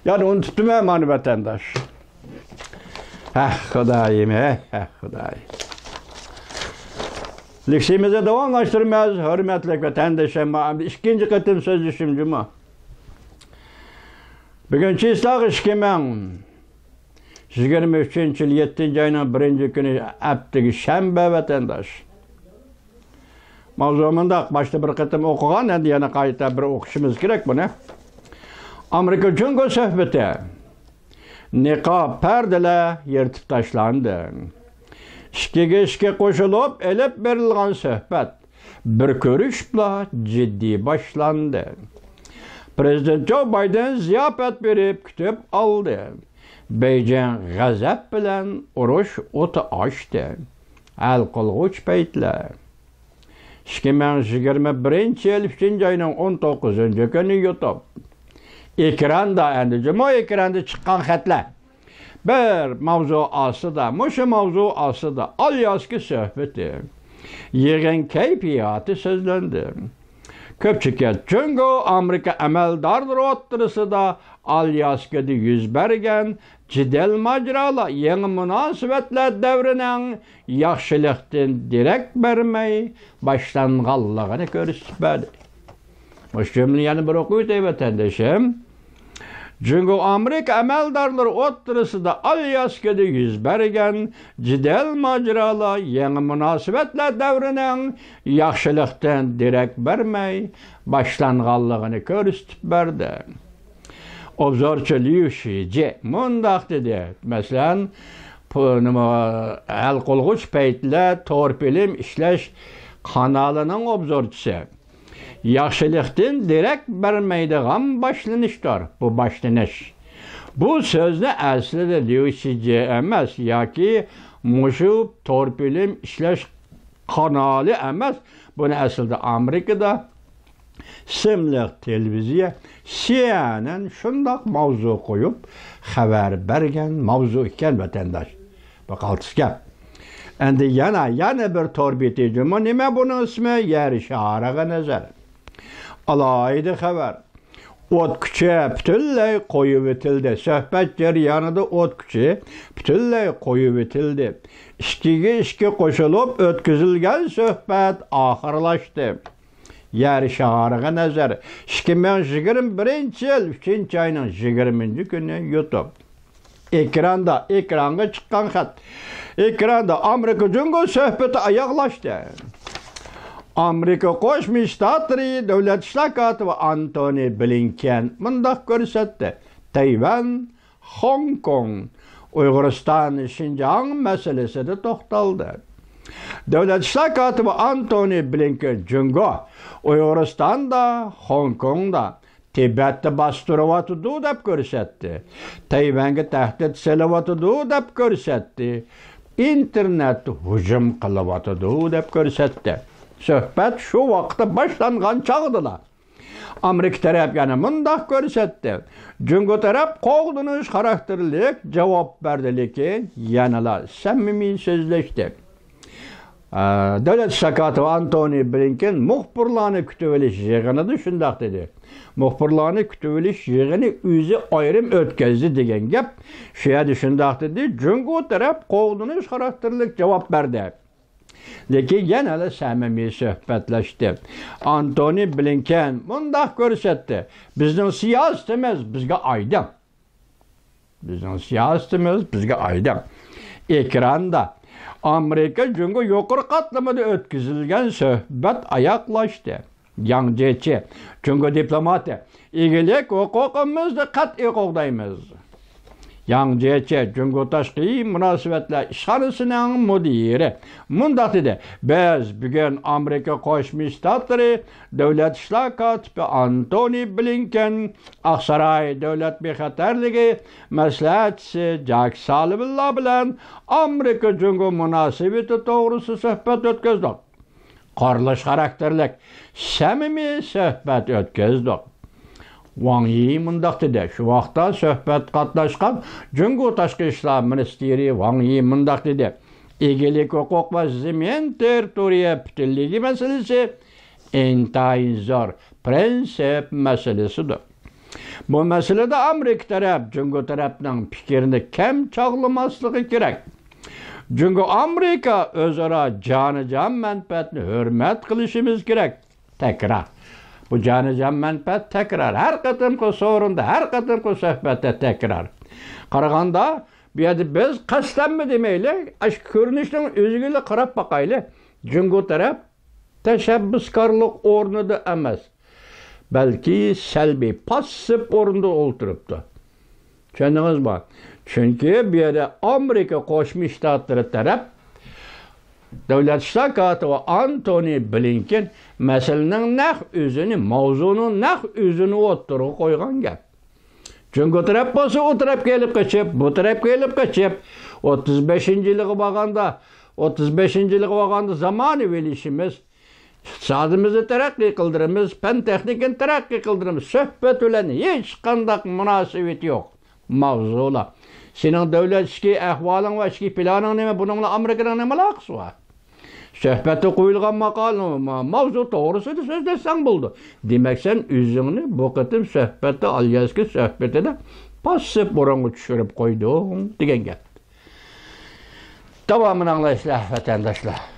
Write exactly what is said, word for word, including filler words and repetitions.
يەنە ئۇنتۇپتىمەن مانا ۋەتەنداش. ھەھ خۇدايىم، ھەھ، ھەھ خۇداي. لېكسىيىمىزنى داۋاملاشتۇرىمىز، ھۆرمەتلىك ۋەتەندىشىم. ئەمدى ئىككىنچى قېتىم سۆزلىشىم جۇمۇ. بۈگۈن چىسلاغ ئىككى مىڭ يىگىرمە ئۈچىنچى يىل يەتتىنچى ئاينىڭ بىرىنچى كۈنى، ھەپتىگە شەنبە ۋەتەنداش. ماۋزۇ مۇنداق، باشتا بىر قېتىم ئوقۇغان، ئەمدى يەنە قايتا بىر ئوقۇشىمىز كېرەك بۇنى. ئامېرىكا جۇڭگو سۆھبىتى. نىقاب پەردىلەر يىرتىپ تاشلاندى. ئىككىگە ئىككى قوشۇلۇپ ئېلىپ بېرىلغان سۆھبەت بىر كۆرۈشۈپلا جىددىي باشلاندى. پىرېزىدېنت جو بايدېن زىياپەت بېرىپ كۈتۈپ ئالدى. بېيجىڭ غەزەپ بىلەن ئۇرۇش ئوتى ئاچتى. ھەل قىلغۇچ پەيتلەر. ئىككى مىڭ يىگىرمە بىرىنچى يىل ئۈچىنچى ئاينىڭ ئون توققۇزىنچى كۈنى يۇتۇپ. ئېكراندا ئەمدى جۇمۇ ئېكراندا چىققان خەتلەر. بىر ماۋزۇ ئاستىدا، مۇشۇ ماۋزۇ ئاستىدا ئالياسكا سۆھبىتى، يىغىن كەيپىياتى سۆزلەندى. كۆپچىكى جۇڭگو ئامېرىكا ئەمەلدارلىرى ئوتتۇرىسىدا ئالياسكىدا يۈز بەرگەن جېدەل ماجىرالار يېڭى مۇناسىۋەتلەر دەۋرىنىڭ ياخشىلىقتىن دېرەك بەرمەي باشلانغانلىقىنى كۆرسىتىپ بەردى. مۇشۇ جۈملىنى يەنە بىر ئوقۇۋېتەي، ۋەتەندىشىم. جۇڭگو ئامېرىكا ئەمەلدارلىرى ئوتتۇرىسىدا ئالياسكىدا يۈز بەرگەن جېدەل ماجىرالار يېڭى مۇناسىۋەتلەر دەۋرىنىڭ ياخشىلىقتىن دېرەك بەرمەي باشلانغانلىقىنى كۆرسىتىپ بەردى. ئوبزورچى ليۇ شىجى مۇنداق دېدى، مەسىلەن، پۇ-، نېمە، ھەل قىلغۇچ پەيتلەر تور فىلىم ئىشلەش قانالىنىڭ ئوبزورچىسى. ياخشىلىقتىن دېرەك بەرمەيدىغان باشلىنىشتۇر بۇ باشلىنىش. بۇ سۆزنى ئەسلىدە ليۇ شىجى ئەمەس ياكى مۇشۇ تور فىلىم ئىشلەش قانالى ئەمەس. بۇنى ئەسلىدە ئامېرىكىدا ئىسىملىق تېلېۋىزىيە سى ئېن ئېن شۇنداق ماۋزۇ قويۇپ خەۋەر بەرگەن ماۋزۇ ئىكەن، ۋەتەنداش. بۇ قالتىس گەپ. ئەمدى يەنە، يەنە بىر تور بېتى جۇمۇ. نېمە بۇنىڭ ئىسمى؟ يەر شارىغا نەزەر. ئالاھىدە خەۋەر. ئوت كۈچى پۈتۈنلەي قويۇۋېتىلدى. سۆھبەت جەريانىدا ئوت كۈچى پۈتۈنلەي قويۇۋېتىلدى. ئىككىگە ئىككى قوشۇلۇپ ئۆتكۈزۈلگەن سۆھبەت ئاخىرلاشتى. يەر شارىغا نەزەر. ئىككى مىڭ يىگىرمە بىرىنچى يىل ئۈچىنچى ئاينىڭ يىگىرمىنچى كۈنى يۇتۇپ. ئېكراندا، ئېكرانغا چىققان خەت. ئېكراندا ئامېرىكا جۇڭگو سۆھبىتى ئاياغلاشتى. ئامېرىكا قوشما شتاتلىرى دۆلەت ئىشلار كاتىپى ئانتونى بلىنكېن مۇنداق كۆرسەتتى: تەيۋەن، خوڭكوڭ، ئۇيغۇرىستان، شىنجاڭ مەسىلىسىدە توختالدى. دۆلەت ئىشلار كاتىپى ئانتونى بلىنكېن جۇڭگو، ئۇيغۇرىستاندا، خوڭكوڭدا، تىبەتتە باستۇرۇۋاتىدۇ دەپ كۆرسەتتى. تەيۋەنگە تەھدىت سېلىۋاتىدۇ دەپ كۆرسەتتى. ئىنتېرنېتتە ھۇجۇم قىلىۋاتىدۇ دەپ كۆرسەتتى. سۆھبەت شۇ ۋاقىتتا باشلانغان چاغدىلا، ئامېرىكا تەرەپ يەنە مۇنداق كۆرسەتتى: جۇڭگو تەرەپ قوغدىنىش خاراكتېرلىك جاۋاب بەردى، لېكىن يەنىلا سەمىمىي سۆزلەشتى. ئە، دۆلەت ئىشلار كاتىپى ئانتونى بلىنكېن مۇخبىرلارنى كۈتۈۋېلىش يىغىنىدا شۇنداق دېدى. مۇخبىرلارنى كۈتۈۋېلىش يىغىنى ئۆزى ئايرىم ئۆتكەزدى دېگەن گەپ. شۇ يەردە شۇنداق دېدى، جۇڭگو تەرەپ قوغدىنىش خاراكتېرلىك جاۋاب بەردى. لېكىن يەنىلا سەمىمىي سۆھبەتلەشتى. ئانتونى بلىنكېن مۇنداق كۆرسەتتى: بىزنىڭ سىياسىتىمىز بىزگە ئايدىڭ. بىزنىڭ سىياسىتىمىز بىزگە ئايدىڭ. ئېكراندا ئامېرىكا جۇڭگو يۇقىرى قاتلىمىدا ئۆتكۈزۈلگەن سۆھبەت ئاياغلاشتى. ياڭ جيېچى، جۇڭگو دىپلوماتى، ئىگىلىك ھوقۇقىمىزنى قەتئىي قوغدايمىز. ياڭ جيېچى، جۇڭگو تاشقى مۇناسىۋەتلەر ئىشخانىسىنىڭ مۇدىرى مۇنداق دېدى: بىز بۈگۈن ئامېرىكا قوشما شتاتلىرى دۆلەت ئىشلار كاتىپى ئانتونى بلىنكېن، ئاقساراي دۆلەت بىخەتەرلىكى مەسلىھەتچىسى جاك سالىۋىنلار بىلەن ئامېرىكا جۇڭگو مۇناسىۋىتى توغرىسىدا سۆھبەت ئۆتكۈزدۇق. قارىلىش خاراكتېرلىك سەمىمىي سۆھبەت ئۆتكۈزدۇق. ۋاڭ يى مۇنداق دېدى. شۇ ۋاقىتتا سۆھبەتكە قاتناشقان جۇڭگو تاشقى ئىشلار مىنىستىرى ۋاڭ يى مۇنداق دېدى: ئىگىلىك ھوقۇق ۋە زېمىن تېررىتورىيە پۈتۈنلۈكى مەسىلىسى ئىنتايىن زور پرىنسىپ مەسىلىسىدۇر. بۇ مەسىلىدە ئامېرىكا تەرەپ جۇڭگو تەرەپنىڭ پىكرىنى كەم چاغلىماسلىقى كېرەك. جۇڭگو ئامېرىكا ئۆزئارا جانىجان مەنپەئەتنى ھۆرمەت قىلىشىمىز كېرەك. تەكرار. بۇ جانىجان مەنپەئەت تەكرار. ھەر قېتىمقى سورۇندا، ھەر قېتىمقى سۆھبەتتە تەكرار. قارىغاندا، بۇ يەردە بىز قەستەنمۇ دېمەيلى، ئاشۇ كۆرۈنۈشنىڭ ئۆزىگىلا قاراپ باقايلى. جۇڭگو تەرەپ تەشەببۇسكارلىق ئورنىدا ئەمەس، بەلكى سەلبىي، پاسسىپ ئورۇندا ئولتۇرۇپتۇ. چۈشەندىڭىزمۇ؟ چۈنكى بۇ يەردە ئامېرىكا قوشما شتاتلىرى تەرەپ دۆلەت ئىشلار كاتىپى ئانتونى بلىنكېن مەسىلىنىڭ نەق ئۆزىنى، ماۋزۇنىڭ نەق ئۆزىنى ئوتتۇرىغا قويغان گەپ. جۇڭگو تەرەپ بولسا ئۇ تەرەپكە ئېلىپ قېچىپ، بۇ تەرەپكە ئېلىپ قېچىپ، ئوتتۇز بەشىنچى يىلىغا بارغاندا، ئوتتۇز بەشىنچى يىلىغا بارغاندا زامانىۋىلىشىمىز، ئىقتىسادىمىزنى تەرەققىي قىلدۇرىمىز، پەن تېخنىكىنى تەرەققىي قىلدۇرىمىز. سۆھبەت بىلەن ھېچقانداق مۇناسىۋىتى يوق. ماۋزۇلار. سېنىڭ دۆلەت ئىچكى ئەھۋالىڭ ۋە ئىچكى پىلانىڭ نېمە؟ بۇنىڭ بىلەن ئامېرىكىنىڭ نېمە ئالاقىسى بار؟ سۆھبەتتە قويۇلغان ماقال، ما-، ماۋزۇ توغرىسىدا سۆزلەشسەڭ بولىدۇ. دېمەك، سەن ئۆزۈڭنى بۇ قېتىم سۆھبەتتە، ئالياسكا سۆھبىتىدە پاسسىپ ئورۇنغا چۈشۈرۈپ قويدۇڭ، دېگەن گەپ. داۋامىنى ئاڭلايسىلەر، ۋەتەنداشلار.